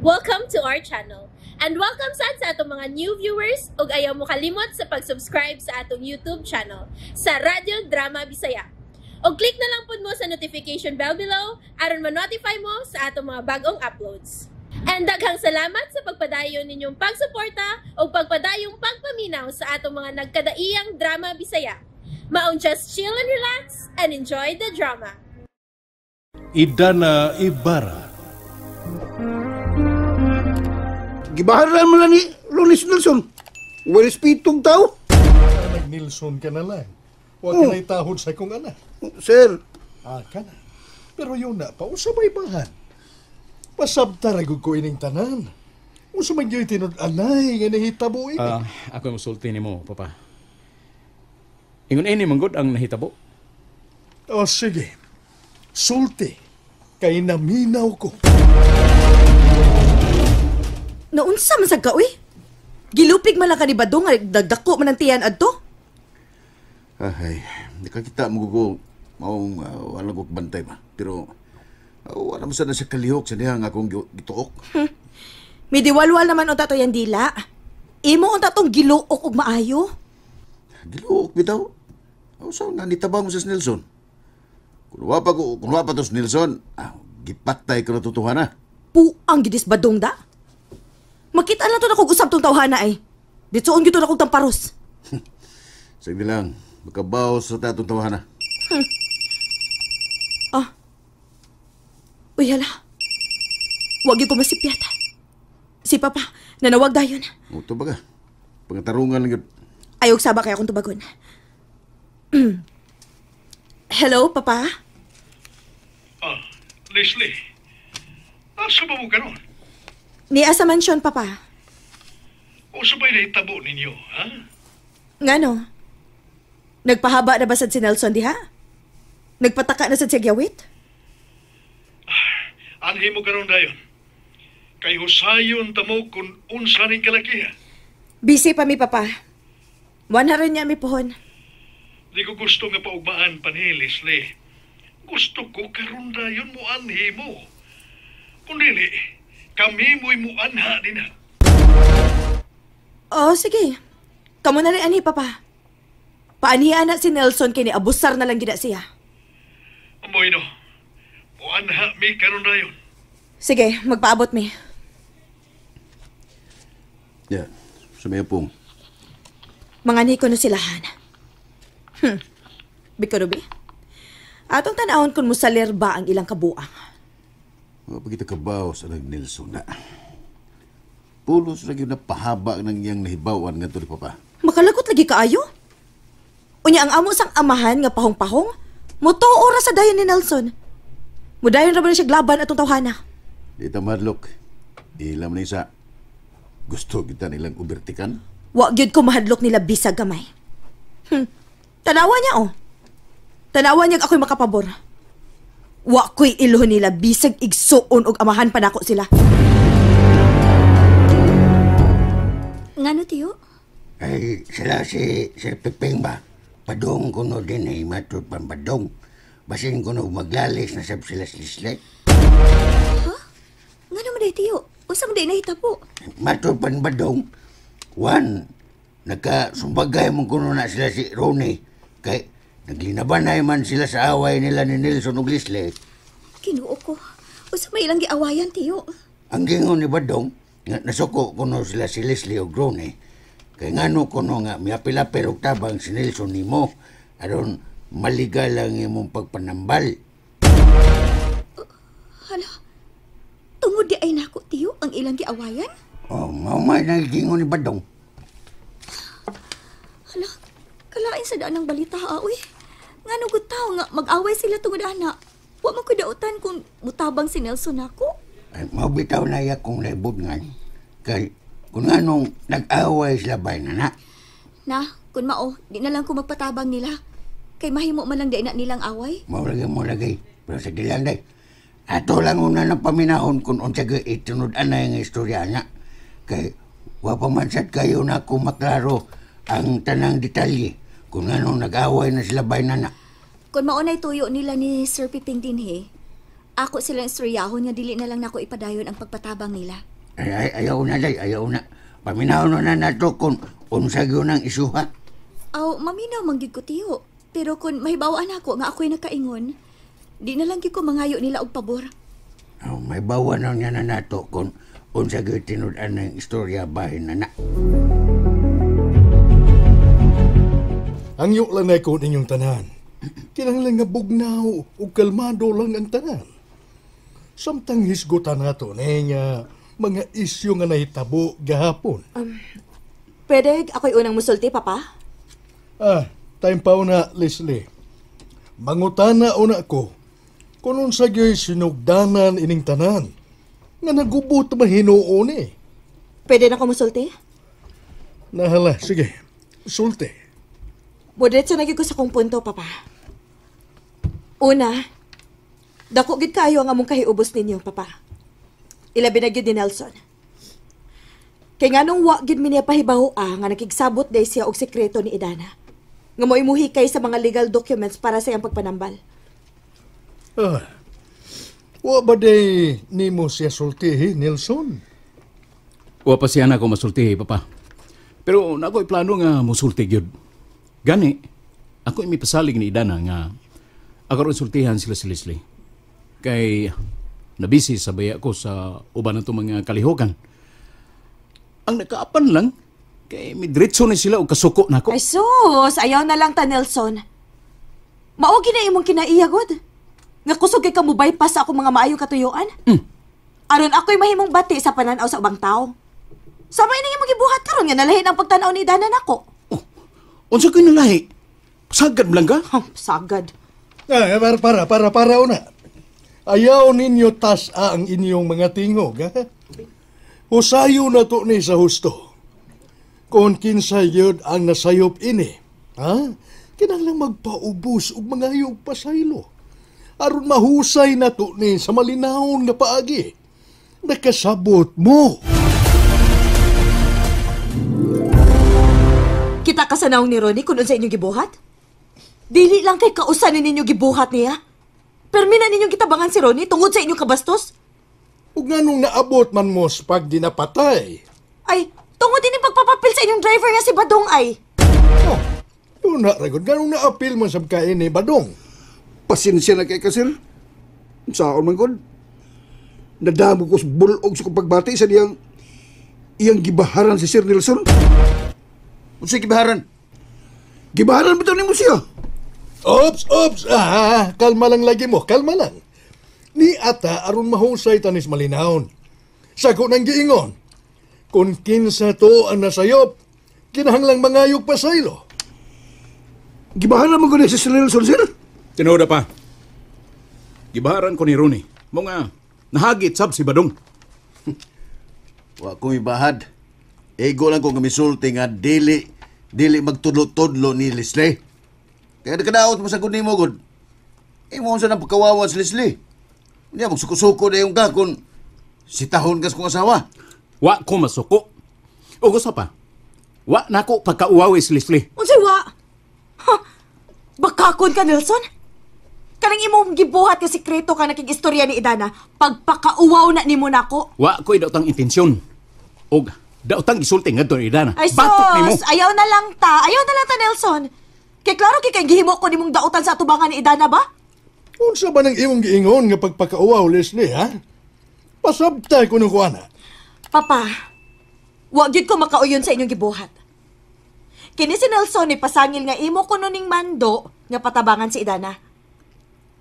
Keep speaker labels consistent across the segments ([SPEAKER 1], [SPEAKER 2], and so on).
[SPEAKER 1] Welcome to our channel. And welcome sad sa atong mga new viewers ug ayaw mo kalimot sa pag-subscribe sa atong YouTube channel sa Radyo Drama Bisaya. Og click na lang pud mo sa notification bell below aron ma-notify mo sa atong mga bagong uploads. And daghang salamat sa pagpadayon ninyong pagsuporta ug pagpadayong pagpaminaw sa atong mga nagkadaiyang drama Bisaya. Maong just chill and relax and enjoy the drama.
[SPEAKER 2] Idana Ibarra.
[SPEAKER 3] Gibaharan mo lang ni Ronis Nelson. Well, respetong tao.
[SPEAKER 2] Nag Nilsson ka na lang. Huwag ka na'y tahod sa kong anak.
[SPEAKER 3] Sir,
[SPEAKER 2] Ah, ka na. Pero yun na pa, usa may bahan. Pasabta ra gud ko ining tanan. Usa man gyud tinud-anay nga nahitabo ini.
[SPEAKER 4] Ah, ako yung musulti nimo, Papa. Ingon ini manggod ang nahitabo.
[SPEAKER 2] O sige. Sulti. Kay naminaw ko.
[SPEAKER 5] Naunsa man sad ka uy? Gilupig man lang ka ni Badong nga dagdako man ang tiyan adto.
[SPEAKER 6] Ay, nakakita mo ko maong wala ko bantay ba. Pero wala mo sana sa kalihok sa diha nga akong gituok.
[SPEAKER 5] Midiwalwal naman unta to yan dila. Imo unta tong giluok og maayo.
[SPEAKER 6] Giluok bitaw. Aw sa nga nitabang mo sa Nelson. Kung wa pa to sa Nelson, gipatay ko na tutuhan na.
[SPEAKER 5] Puang gidis Badong da. Makita lang to na kog usab tong tawhana ay. Ditsoon gyud to na kog tamparos.
[SPEAKER 6] Sige lang, makabaw sa tatong tawahan na.
[SPEAKER 5] Ah. Uy hala. Wag gyud ko masipyat. Si Papa, nanawag dayon.
[SPEAKER 6] O, to baga. Pangatarungan lang yun.
[SPEAKER 5] Ayog saba kay akong tubagon. Hello, Papa?
[SPEAKER 2] Ah, Leslie. Asa ba mo karon?
[SPEAKER 5] Niya sa mansyon, Papa.
[SPEAKER 2] Usa ba'y nahitabo ninyo, ha?
[SPEAKER 5] Ngano? Nagpahaba na ba sad si Nelson diha? Nagpataka na sad siya gyawit?
[SPEAKER 2] Anhi mo karon dayon. Kay husayon ta mo kung unsa ning kalakiha.
[SPEAKER 5] Busy pa mi, Papa. Wanharon niya mi pohon.
[SPEAKER 2] Di ko gusto nga paugmaan pa ni Leslie. Gusto ko karon dayon mo anhi mo. Kung dili, kami mo'y muanha din na.
[SPEAKER 5] Oh, sige. Kamo na rin anhi, Papa. Paanhian na si Nelson kay ni abusar na lang gina siya.
[SPEAKER 2] Bueno, muanha mi karon dayon.
[SPEAKER 5] Sige, magpaabot mi.
[SPEAKER 6] Yeah, sumaya pong.
[SPEAKER 5] Manganhi ko na silahan. Bikarubi. Atong tanawon kung musalir ba ang ilang kabuang.
[SPEAKER 6] Wa pa kita kabaw sa nag Nelson na. Pulos ra gyud na pahaba ng iyang nahibawan ngadto ni Papa.
[SPEAKER 5] Makalagot lagi kaayo. Unya ang amo sang amahan nga pahong-pahong, mutuo ra sa dayon ni Nelson. Mudayon ra ba na siya glaban atong tawhana?
[SPEAKER 6] Di ta mahadlok. Ila man isa. Gusto kita nilang ubertikan.
[SPEAKER 5] Wa gyud ko mahadlok nila bisag gamay. Tanawa niya oh. Tanawa niya ako'y makapabor. Wa ko'y ilhon nila bisag igsuon og amahan pa nako sila.
[SPEAKER 7] Ngano tiyo?
[SPEAKER 8] Ay, sila si Sir Piping ba? Padong kuno din ay matud pambadong. Basin kuno maglalis na sab sila slislet.
[SPEAKER 7] Ha? Ngano man day tiyo? Unsa man day nahitabo?
[SPEAKER 8] Matud panbadong. Wan, nagkasumbagay mo kuno na sila si Ronnie. Kay, naglinabanay man sila sa away nila ni Nelson ug Leslie.
[SPEAKER 7] Kinuo ko. Unsa may ilang giawayan tiyo?
[SPEAKER 8] Ang gingon ni Badong, nga nasuko kuno sila si Leslie ug Ronnie. Kay ngano kuno nga miapil-apil og tabang si Nelson nimo aron maligal ang imong pagpanambal.
[SPEAKER 7] Hala. Tungod di ay nako tiyo ang ilang giawayan?
[SPEAKER 8] Oh, mao man ang gingon ni Badong.
[SPEAKER 7] Hala, kalain sa daan ng balita ha, uy. Ngano gud taw nga mag-away sila tungod ana. Wa man ko dautan kung mutabang si Nelson nako.
[SPEAKER 8] Ay, mao bitaw na iya kung naibudngan. Kay kung anong nag-away sila bay na na.
[SPEAKER 7] Na, kung mao, di na lang ko magpatabang nila. Kay mahimo man lang di na nilang away.
[SPEAKER 8] Mao lagi, mao lagi. Pero sige lang day. Ato lang una ng paminahon kung unsa gyud itunod anay nga istorya na. Kay wa pa man sad kayo na ako maklaro ang tanang detalye kung anong nag-away na sila bay na na.
[SPEAKER 7] Kung mao na'y tuyo nila ni Sir Piping dinhi, ako silang istoryahon nga dili na lang nako ipadayon ang pagpatabang nila.
[SPEAKER 8] Ay, ay, ayaw na, day, ayaw na. Paminaw na nato kung unsa gyud ang isuha.
[SPEAKER 7] Aw, maminaw man gyud ko tiyo. Pero kung mahibawaan ako nga ako'y nakaingon, di na lang gyud ko mangayo nila og pabor.
[SPEAKER 8] Oh, may bawa na niya na nato kung unsa gyud tinud-an ng istorya bahin na na.
[SPEAKER 2] Ang lang na ko ninyong tanan. Kinahanglan nga bugnaw ug kalmado lang ang tanan. Samtang hisgutan nato ni nga mga isyu nga nahitabo gahapon.
[SPEAKER 5] Pwede ako'y unang musulti, Papa?
[SPEAKER 2] Ah, time pa una, Leslie. Mangutana una ko kung unsa gyoy sinugdanan ining tanan nga nagubot mahinuon eh.
[SPEAKER 5] Pwede na ko musulti?
[SPEAKER 2] Nahala, sige. Sulti.
[SPEAKER 5] Budiretso na gyud ko sa kong punto, Papa. Una, dako gid kaayo ang among kahiubos ninyo, Papa. Ilabi na gyud ni Nelson. Kay nganong wa gid mi niya pahibaw nga nakigsabot day siya og sekreto ni Idana. Nga mo'y muhikay sa mga legal documents para sa iyang pagpanambal.
[SPEAKER 2] Ah, wa ba day nimo siya sultihi, Nelson?
[SPEAKER 4] Wa pa siya na ako masultihi, Papa. Pero nako'y plano nga musulti gyud. Gani, ako mipasalig ni Idana nga ako ron sultihan sila si Leslie. Kay nabisi sa baya ko sa uban na mga kalihokan. Ang nakaapan lang, kay midritso ni sila og kasuko nako.
[SPEAKER 5] Ay sus, ayaw na lang ta Nelson. Mao gina imong kinaiya gud. Nga kusog kay ka mo bypass sa akong mga maayong katuyuan. Aron ako'y mahimong bati sa pananaw sa ubang tao. Sama ini imong gibuhat karon nga nalahin ang pagtan-aw ni Dana nako.
[SPEAKER 4] Oh, unsa ko'y nalahi? Sagad lang ka?
[SPEAKER 5] Ha, sagad.
[SPEAKER 2] Ah, para una. Ayaw ninyo tas-a ang inyong mga tingog, ha? Husayo na to ni sa husto. Kung kinsa yun ang nasayop ini, ha? Kinahanglang magpaubos og mangayog pasaylo. Aron mahusay na to ni sa malinawon nga paagi. Nakasabot mo.
[SPEAKER 5] Kita ka sa naong ni Ronnie kung unsa inyong gibuhat? Dili lang kay kausan ni ninyo gibuhat niya. Permi na ninyong gitabangan si Ronnie tungod sa inyong kabastos.
[SPEAKER 2] Ug nganong naabot man mo sa pag dinapatay?
[SPEAKER 5] Ay, tungod din yung pagpapapil sa inyong driver nga si Badong ay.
[SPEAKER 2] Oh, una ragod, nganong naapil man sa kain ni Badong?
[SPEAKER 3] Pasensya na kay ka, sir. Saon man gud. Nadamo ko sa bulog sa kong pagbati sa diyang iyang gibaharan si Sir Nelson.
[SPEAKER 6] Unsa gibaharan?
[SPEAKER 3] Gibaharan ba daw nimo siya?
[SPEAKER 2] Ops, ops! Ah, kalma lang lagi mo, kalma lang. Ni ata aron mahusay tanis malinawon. Sako nang giingon. Kung kinsa to ang nasayop, kinahanglang mangayog pasaylo.
[SPEAKER 3] Gibaharan man gud si Sir Nelson, sir.
[SPEAKER 4] Tinuod pa. Gibaharan ko ni Ronnie. Mo nga, nahagit sab si Badong.
[SPEAKER 6] Wa ko ibahad. Ego lang ko nga misulti nga dili magtudlo-tudlo ni Leslie. Kaya nakadaot mo sa gud nimo gud. Imo unsa nang pagkawawa si Leslie. Unya magsuko-suko na yung ka kung sitahon kas kong asawa.
[SPEAKER 4] Wa ko masuko. O gusto pa, wa nako pagkauwawi si Leslie.
[SPEAKER 5] Unsay wa? Ha? Bakakon ka, Nelson? Kanang imong gibuhat nga sikreto ka nakig-istorya ni Idana, pagpakauwaw na nimo nako.
[SPEAKER 4] Wa ko'y daotang intensyon. Og daotang gisulti ngadto ni Idana.
[SPEAKER 5] Ay
[SPEAKER 4] Batok nimo.
[SPEAKER 5] sus, ayaw na lang ta. Ayaw na lang ta, Nelson. Kay klaro kay kay gihimo ko nimong dautan sa atubangan ni Idana ba?
[SPEAKER 2] Unsa ba nang imong giingon nga pagpakauwaw, Leslie, ha? Pasabtay ko nung kuana.
[SPEAKER 5] Papa, wa gyud ko makauyon sa inyong gibuhat. Kini si Nelson ni pasangil nga imo kuno ning mando nga patabangan si Idana.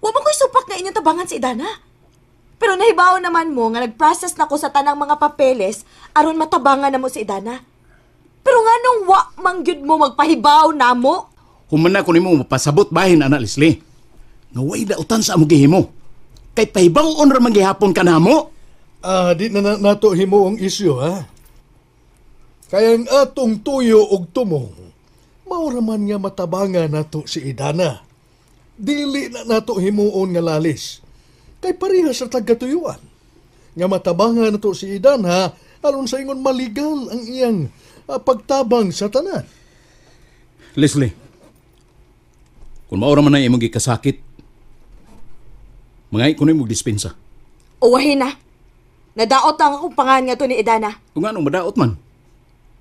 [SPEAKER 5] Wa man ko'y supak nga inyong tabangan si Idana. Pero nahibaw naman mo nga nag-process na ko sa tanang mga papeles aron matabangan na mo si Idana. Pero nganong wa man gyud mo magpahibaw namo?
[SPEAKER 4] Human na ko nimo mapasabot bahin ana Leslie. Nga way dautan sa among gihimo. Kay pahibaw-on ra man gihapon ka namo.
[SPEAKER 2] Ah, di na nato himo ang isyu, ha? Kaya ang atong tuyo og tumong, mao ra man nga matabangan nato si Idana. Dili na nato himuon nga lalis. Kay pareha sa tagkatuyuan. Nga matabangan nato si Idana aron sa ingon maligal ang iyang pagtabang sa tanan.
[SPEAKER 4] Leslie, kung mao ra man ang imong gikasakit, mangay ko nimo dispensa.
[SPEAKER 5] Uwahin na. Nadaot ang akong pangan nga to ni Idana.
[SPEAKER 4] Kung anong madaot man.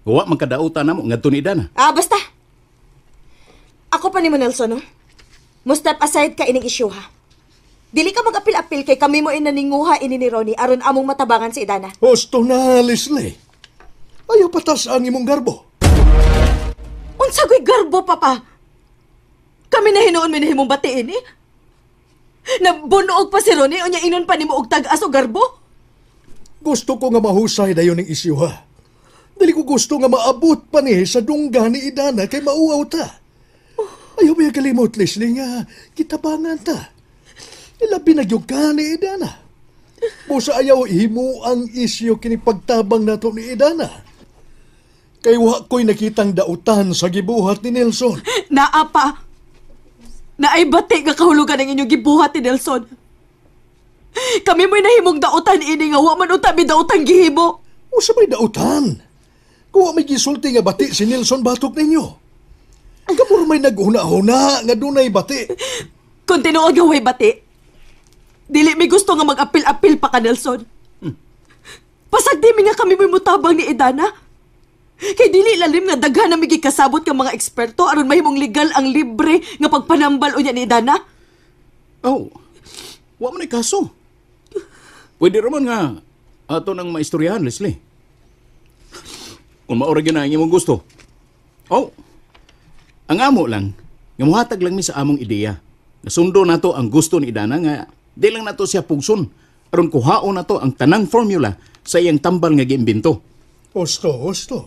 [SPEAKER 4] Wa man kadautan namo ngadto ni Idana.
[SPEAKER 5] Ah, basta. Ako pa nimo, Nelson, no? Mo step aside ka ining issue, ha? Dili ka mag-apil-apil kay kami mo inaninguha ini ni Ronnie aron among matabangan si Idana.
[SPEAKER 2] Husto na, Leslie. Ayaw patas ang imong garbo.
[SPEAKER 5] Unsa ko'y garbo, Papa? Kami na hinuon mi nahimong batiin, eh. Nabunoog pa si Ronnie, unya inon pa nimo og tag-as o garbo?
[SPEAKER 2] Gusto ko nga mahusay dayon ning isyu, ha. Dili ko gusto nga maabot pa ni sa dungga ni Idana kay mauaw ta. Ayaw ba yung kalimot, Leslie, nga kitabangan ta. Ilabi na gyud ka ni Idana. Busa ayaw himo ang isyu kini pagtabang nato ni Idana. Kay wa ko'y nakitang dautan sa gibuhat ni Nelson.
[SPEAKER 5] Naa pa. Naay bati nga kahulugan ang inyong gibuhat ni Nelson. Kami mo'y nahimong dautan ini nga wa man unta mi dautan gihimo.
[SPEAKER 2] Usa may dautan. Kung may gisulti nga bati si Nelson batok ninyo. Kamuro may naghuna-huna nga dunay bati.
[SPEAKER 5] Kung tinuod nga way bati, dili mi gusto nga mag-apil-apil pa ka, Nelson. Pasagdi mi nga kami mo'y mutabang ni Idana. Kay dili lalim nga daghan na mi gikasabot nga mga eksperto aron mahimong legal ang libre nga pagpanambal unya ni Idana.
[SPEAKER 4] Oh, wa man ay kaso. Pwede raman nga ato nang maistoryahan, Leslie. Kung maura gyud na ang imong gusto. Oh, ang amo lang, nga muhatag lang mi sa among ideya. Nasundo nato ang gusto ni Idana nga di lang nato siya pugson aron kuhaon nato ang tanang formula sa iyang tambal nga giimbento.
[SPEAKER 2] Husto, husto.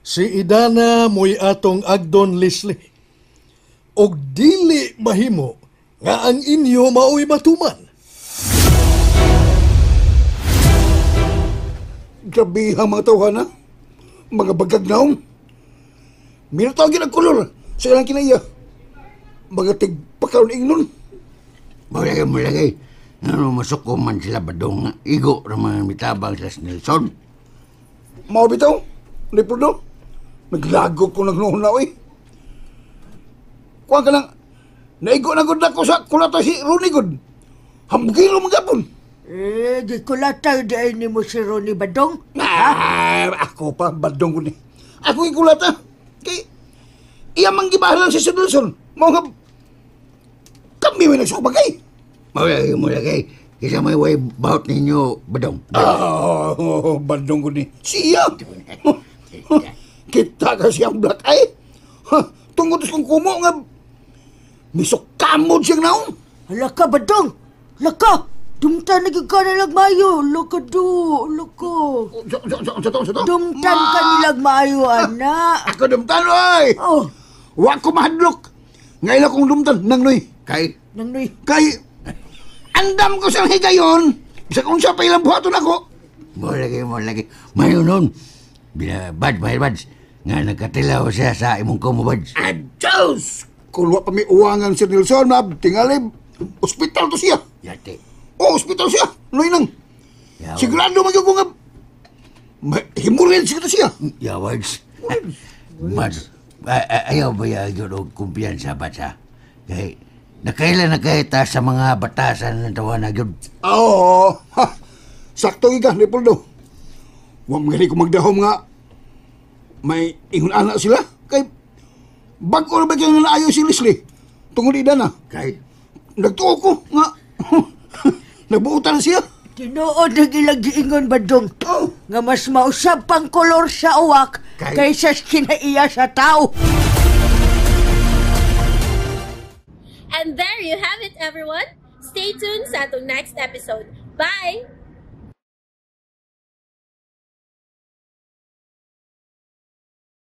[SPEAKER 2] Si Idana mo'y atong agdon, Leslie. Og dili mahimo nga ang inyo mao'y matuman.
[SPEAKER 3] Grabe ang mga tawhana. Mga bagag naong. Minatawagin ang kolor sa ilang kinaiya. Mga tigpakaroon ingnon.
[SPEAKER 8] Mulagay, mulagay. Ano, masuko man sila badong. Igo raman mitabang sa Nelson.
[SPEAKER 3] Mao bitaw, Leopoldo. Naglago ko nagnoon na, oy. Kuha ka lang. Naigo na gud ako sa kulata si Ronnie gud. Hambugin mo magapon.
[SPEAKER 9] Eh, di kulata dahil ni mo si Ronnie Badong.
[SPEAKER 3] Ah, ako pa, Badong ko ni. Ako yung kulata. Kay, iya mang gibahalan si Sir Nelson. Mao nga, kami may nagsukbagay.
[SPEAKER 8] Mulagay, mulagay. Kisa may way bahot ninyo, Badong.
[SPEAKER 3] Ah, Badong ko ni. Siya! Kita kasi ang black eye. Tungod sa kong kumo nga, misukamod siyang naong.
[SPEAKER 9] Hala ka, Badong! Hala ka! Dumtan na ka nilag maayo. Hala ka do. Hala ka.
[SPEAKER 3] Sa to?
[SPEAKER 9] Dumtan ka nilag maayo, anak.
[SPEAKER 3] Ako dumtan, oy!
[SPEAKER 9] Oh.
[SPEAKER 3] Wa ko mahadlok. Ngayon akong dumtan, nang noy.
[SPEAKER 8] Kay?
[SPEAKER 9] Nang noy.
[SPEAKER 3] Kay, andam ko sa higayon. Bisa kung siya pa ilang buhaton ako.
[SPEAKER 8] Mulagi, mulagi. Mayo nun. Bila, bad, bad, bad. Nga nagkatilaw siya sa imong kumo, bad.
[SPEAKER 3] Adjos! Kung wa pa may uwangan si Nelson, mab, tingali, ospital to siya.
[SPEAKER 8] Yate.
[SPEAKER 3] Oh, ospital siya. Noy nang. Sigurado magyug ko nga, himurin siya to siya.
[SPEAKER 8] Ya, words. Mas, ayaw ba yun og kumpiyansa ba siya? Kay, nakailan na kayo ta sa mga batasan ng tawa na yun?
[SPEAKER 3] Oo. Sakto ka, Leopoldo. Huwag magaling ko magdahom nga may ingon anak sila. Kay, bago na ba kayo naayo si Leslie? Tungod ida na.
[SPEAKER 8] Kay?
[SPEAKER 3] Nagtuo ko nga. Nagbuotan siya.
[SPEAKER 9] Tinuod ang ilang giingon, Badong.
[SPEAKER 3] Oh.
[SPEAKER 9] Nga mas mausab pang kolor sa uwak kaysa kinaiya sa tao.
[SPEAKER 1] And there you have it, everyone. Stay tuned sa atong next episode. Bye!